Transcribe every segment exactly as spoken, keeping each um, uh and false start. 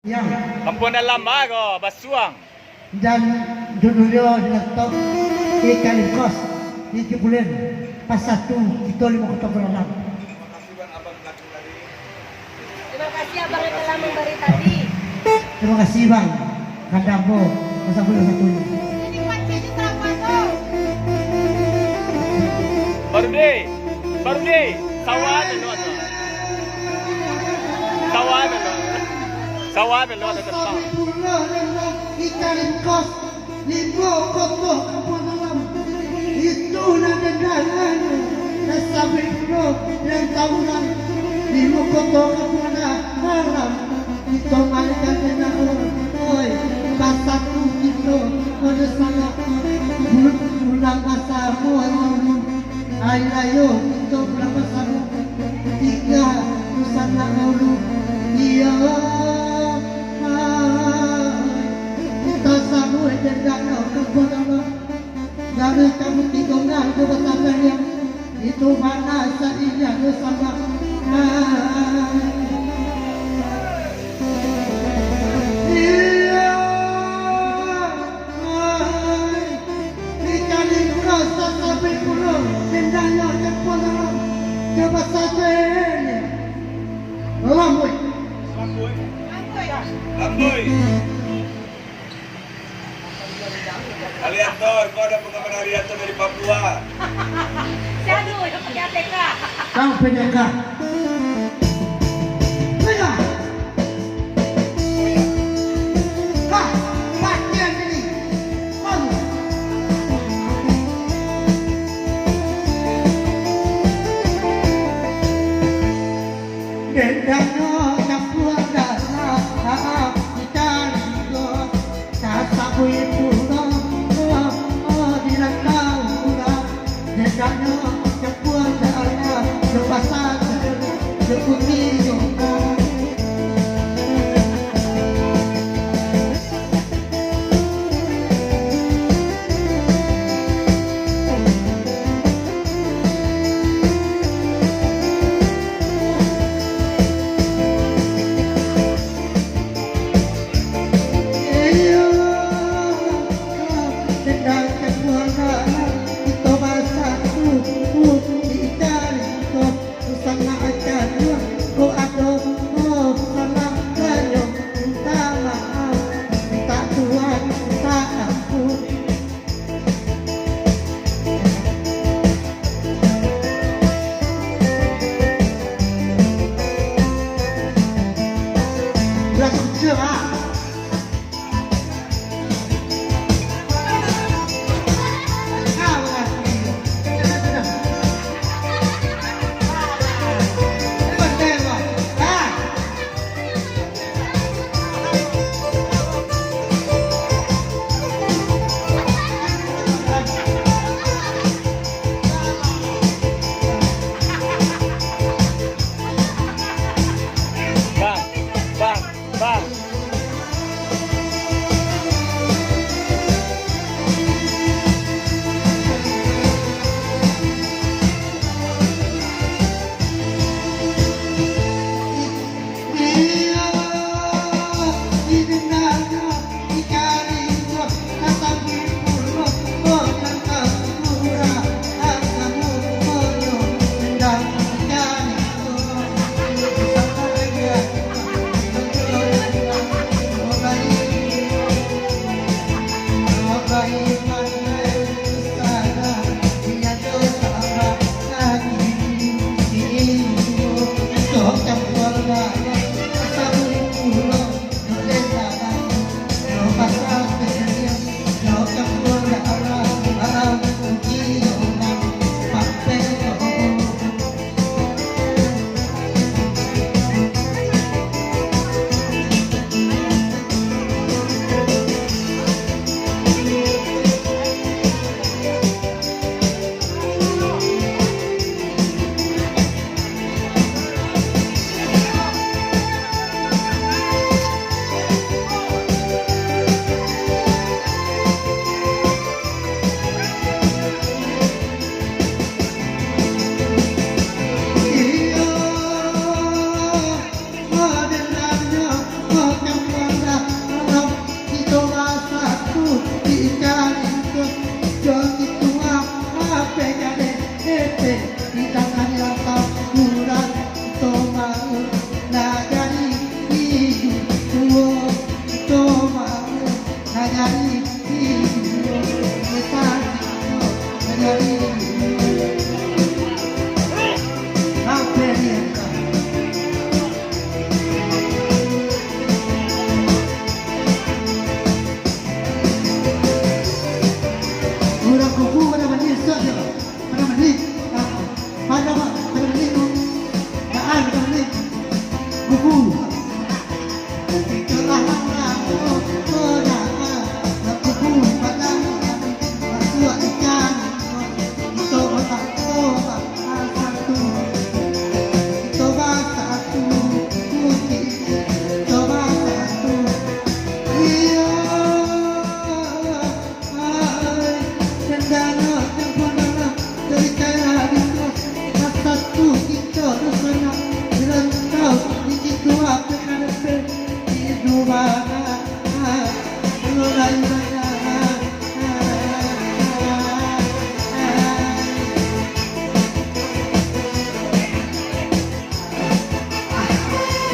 Yang Kampuang Dalam bago basuang. Dan dudurio di laptop, di Kalimkos, di Cipulen, pas satu, kito limo koto bulanan. Terima kasih, Abang, yang telah memberi tadi. Terima kasih, Bang. Kadang po, masa boleh satu. Jadi, Pak Cik, itu apa tuh? Baru deh, baru deh. Sawah ada, Dok. Sawah ada, Dok. Sawah ada, Dok, ada tempat. Pulo dendang di Kalimkos, limo koto Kampuang Dalam. Itu nan dendang, nan sabuik pulo nan tawuran. Limo koto Kampuang Dalam. Kito malaikat dendang, oi, basatu kito, oi, sanak. Pulang basamo dulu. Ari rayo kito pulang basamo, tiga dusanak dulu. Iyo, ai, kito samo dendang ka Kampuang Dalam. Dari kamu tigo ngan jo batambah yang itu mana sadinya jo sama. Ai. Iyo. Hai, di Kalimkos sasabuik pulo, dendang Kampuang Dalam, ka basatu. Lambuik. Lambuik. Lambuik. Alianto, kau ada pengaman Alianto dari Papua. Siapa tu? Yang pakai A T K. Kau P D K. P D K. Bang, bang, bang.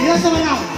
Yo, sabalak.